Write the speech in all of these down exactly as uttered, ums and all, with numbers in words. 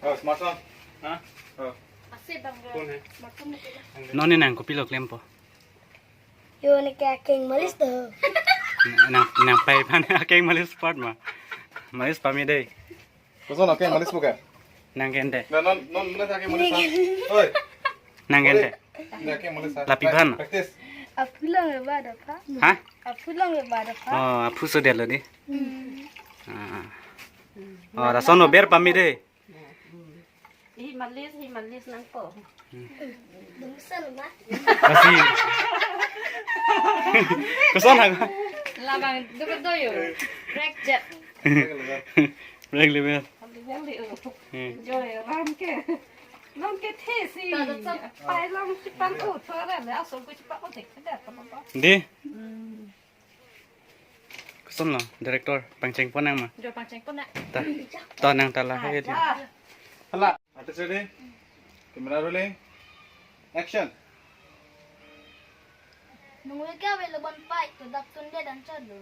Oh, smartphone. Ha? Oh. Ase bang. Phone hai. Smartphone na kela. Non ne nang kopilo klempo? Yo, ne kya keng malis to. Nang, nang pai pan akeng malis part ma. Malis pame dei. Koson akeng malis bukan? Nang kente. Na non non na akeng malis. Oi. Nang kente. Na akeng malis. Lapi phan. Practice. Aphu lang ba da pha. Ha? Aphu lang ba da pha. Oh, aphu so delo dei. Hmm. Ah. Oh, rason no ber pame dei. Hi malis, hi malis nangpo. Dungsel ma. Masih. Koson ha? Labang dukut doyo. Break jet. Break level. Break level. Hmm. Joy ram ke. Ram ke the si. Pai long si pan ko thora le asol ko si pa ko dek dek ko. Dei. Hmm. Koson lo, director, pangcheng pon nang ma? Jo pangcheng pon na. Ta, ta nang ta la hai dia. Hala, artist ready? Camera rolling. Action. Nungwe ke ave lo bon pai to dak tun de dan chalo.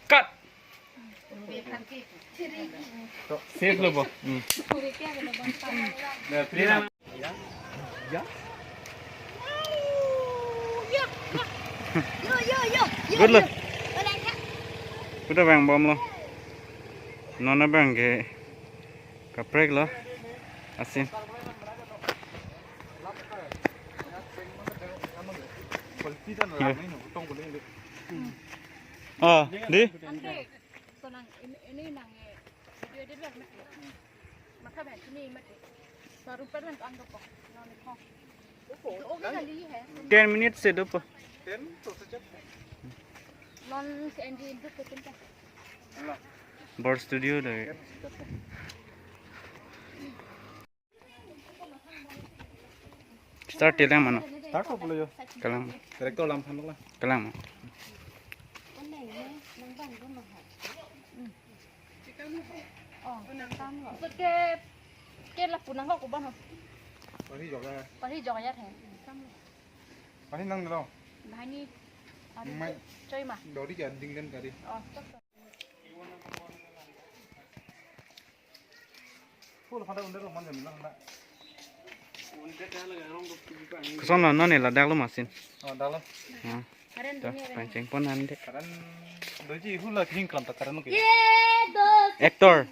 Cut. Safe lo bo. Hmm. Ya, ya. Good lo. Udah bang bom lo. Non abang ke kaprek lo. Asin. Ya. Oh, dei. Ante, so nang ini, ini nang, eh, video edit lang, mati. Maka ben sini mati. Baru pernah ang dopo. Nang ni kong. Oh, kita lihat. Ten minutes se dopo. Ten to sejak. Non si Andy itu ke pinta. Bor studio dei. Start te lang mano. Start ko pulo jo. Kalang. Director lam than lang. Kalang. Oh, nang tang lo. Ke, ke lapu nang ko ban ho. Pari jok ya. Pari jok ya the. Pari nang lo. Bahani. Mai. Choi ma. Dori ke ding den kari. Oh, chok. Koson lo non ne ladak lo ma scene. Oh, dak lo. Ha. Ta, pangcheng pon an dei. Karan doji hula king klam ta karan ke. Actor.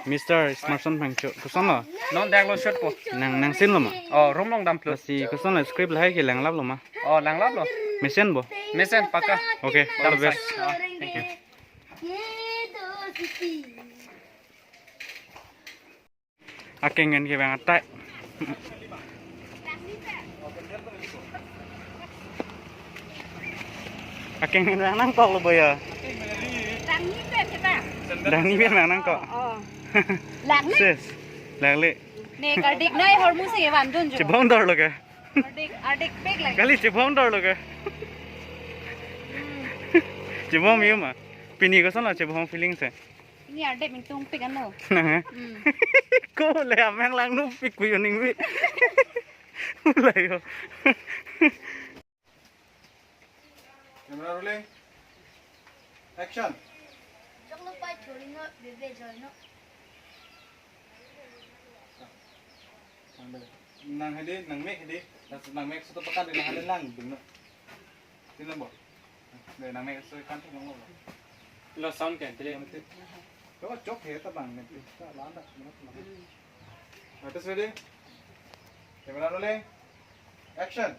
Mister Smartson Phangcho. Koson lo? Non dak lo shot po. Nang, nang scene lo ma? Oh, room long dam plo. Lasi koson lo script lahai ke langlap lo ma? Oh, langlap lo. Mesen bo? Mesen paka. Okay, all the best. Ah, thank you. Akeng ngen ke bang atai. Akeng ngen bang nangkok lo boya. Dang ni pen bang nangkok. Oh. Lak ni? Sis. Lak le. Ne kardik nai hormu si van dun jo. Chibong dor lo ke. Ardik, ardik pek lagi. Kali chibong dor lo ke. Chibong yuma. Pini koson lo chibong feeling se. Ini ardik mintung pek ano. Nang eh? Hmm. Ko le amang lang nu pek kuyu ning wi. Mulai yo. Camera rolling. Action. Choklo pai chori no, bebe joy no. Nang hedi, nang mek hedi. Nang mek suto pekan nang hedi lang dum no. Tin lo bo. Nang mek suto kan tin lo. Lo sound kan tele. Lo chok he ta bang ne. Ta lan ta. Artist ready? Camera rolling. Action.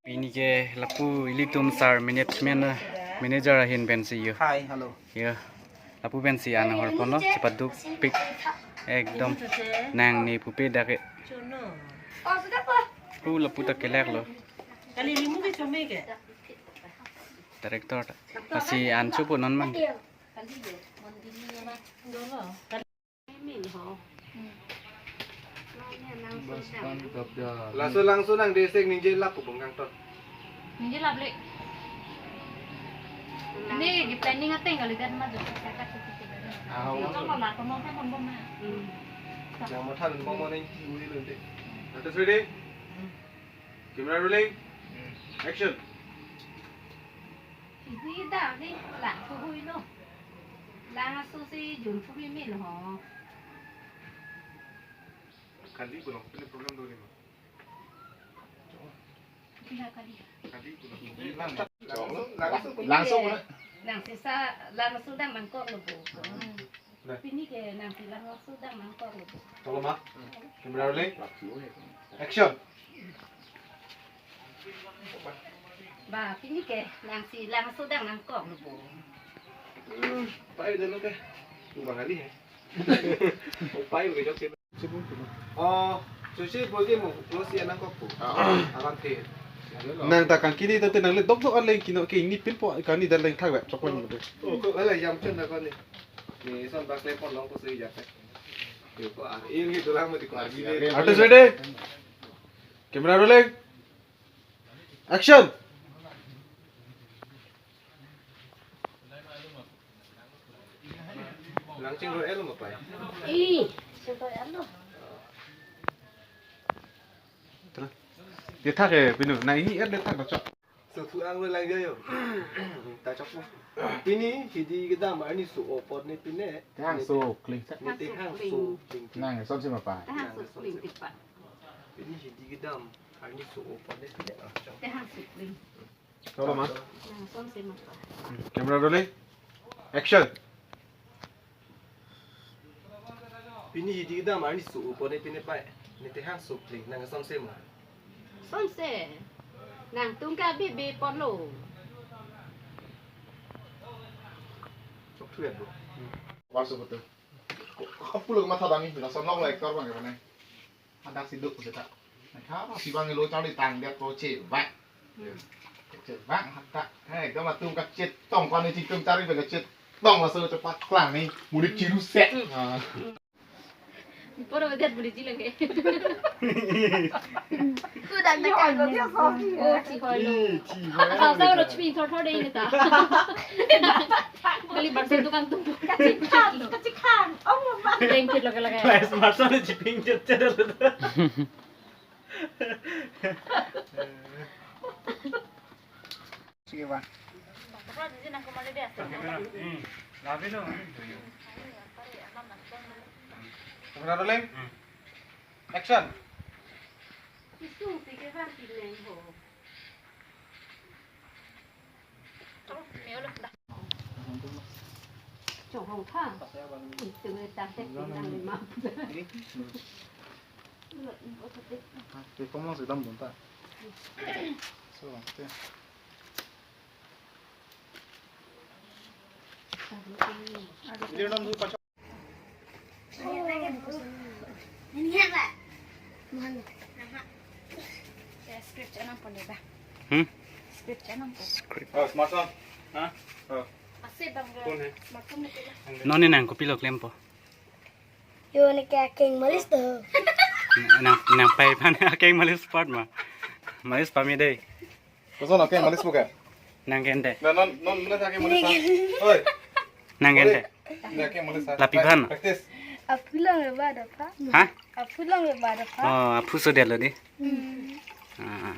Pini ke lapu ilitum sir management, manager ahin pensi yo. Hi, hello. Yo. Lapu pensi an horpon lo, chepaduk pik. Ekdom nang ne pupe dak ke. Pu lapu ta kelak lo. Kali limu ke chome ke. Director ta. Lasi an chupo non man. Laso langso nang desek ningje lap ko bongkang ton. Ningje lap le. Ini di planning ateng kali dan maju. Ah, oh. Yang matha dun bong mo ning ui lo de. Artist ready? Camera rolling. Action. Ihui da ni lang ko hui lo. Lang aso si jun ko hui min ho. Kali ko long, pini problem do ni ma. Pina kali. Kali ko long. Langsung, langsung, langsung. Nang sisa lang aso dam mangkok lo bo. Nah. Pini ke nang si lang aso dam mangkok lo bo. Tolong ma. Camera rolling. Action. Ba, pini ke nang si lang aso dam mangkok lo bo. Hmm, pai dulu ke. Dua kali ya. Oh, pai ke jok sih. Oh, susi boy ke mo, lo si anak kok po. Alam te. Nang ta kangkini ta te nang le dokdok aleng kino ke ini pinpo kani dan leng thak wek chokpon mo te. Oh, ko ala jam chun na ko ni. Ni son bak le pon long ko sui jat. Yo ko a, ini tulang mo di ko a. Artist ready? Camera rolling. Action. Langching ro el mo pai. Ih, ching ro el lo. Tara. Dia thak eh, pinu. Na ini er dia thak na chok. So thu ang lo lang yo. Ta chok mo. Pini hidi kedam arni so opor ni pine. Te hang so kling. Ni te hang so kling. Nang son si ma pa. Te hang so kling tipa. Pini hidi kedam arni so opor ni pine. Te hang so kling. Tolong ma. Nang son si ma pa. Camera rolling. Action. Pini hidi kedam arni so opor ni pine pai. Ni te hang so kling nang son si ma. Son si. Nang tungka bibi pon lo. Chok thu ya bro. Wasu betul. Kapulo matha dami, lason long like kor bang ya. Hadak si duk kita. Nah, kama si bang lo charli tang dia ko che bak. Che bak hadak. Hei, kama tum ka chet tong kani chetong charli bang ka chet tong laso cepat klang ni. Mudik chiru set. Poro dia buli jilang ke. Ku dan tak kan lo dia so. Oh, chi hoi lo. Ih, chi hoi. Asal saya lo chipin thor thor deh ini ta. Beli bakso tukang tumpuk. Kacikhan, kacikhan. Oh, mau bang. Lengkit lagi lagi. Mas mas ada chipin chet chet ada. Sige ba. Hmm. Labi lo. Camera rolling. Hmm. Action. Isung sige ba pineng ho. Chong hong kha. Itu tang tek pinang lima. Di komong sedang bonta. So, oke. Hmm? Script. Oh, smartphone. Hah? Oh. Phone hai. Non ne nang kopilo klempo? Yo ne ke akeng malis to. Nang nang pai pan akeng malis part ma. Malis pame dei. Koson akeng malis bukan? Nang kente. Nah, non non mana akeng malis? Oi. Nang kente. Nah, akeng malis. Lapi phan. Practice. Aphu long ba da pha. Hah? Aphu long ba da pha. Oh, aphu so dia lo di. Hmm. Ah.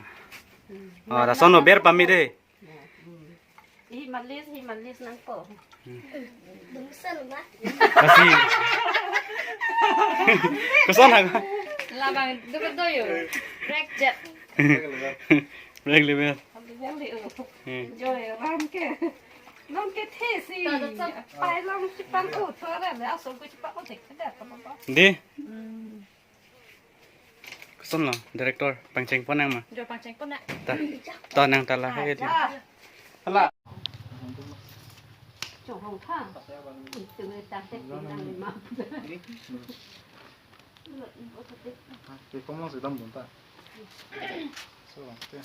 Oh, lason lo ber pame dei. Hi malis, hi malis nangpo. Dungsan ma. Kasi. Koson ha? Labang dukut doyo. Break jet. Break level. Break level. Hmm. Joy ram ke. Ram ke the si. Pai long chipan u thora le asol ko chipan u thek da papa. Di. Hmm. Koson lo, director, pangcheng pon nang ma? Jo pangcheng pon na. Ta, ta nang ta la hai di. Hala. Chong hong kha. Itu ne tang tek pinang lima. Di. Di komong sedang bonta. So, oke.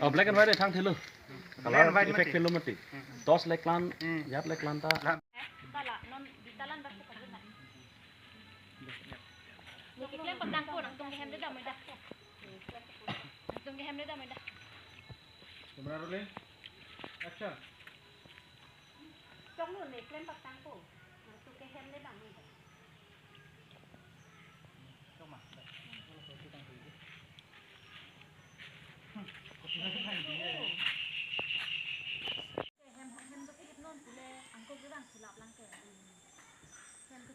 Oh, black and white thang thelo. Color effect thelo mati. Torch le klang, yat le klang ta. Keklem patang po, nangtum kehem le damnoi dak. Nangtum kehem le damnoi dak. Camera rolling. Action. Choklo ne klem patang po. Nangtum kehem le damnoi dak.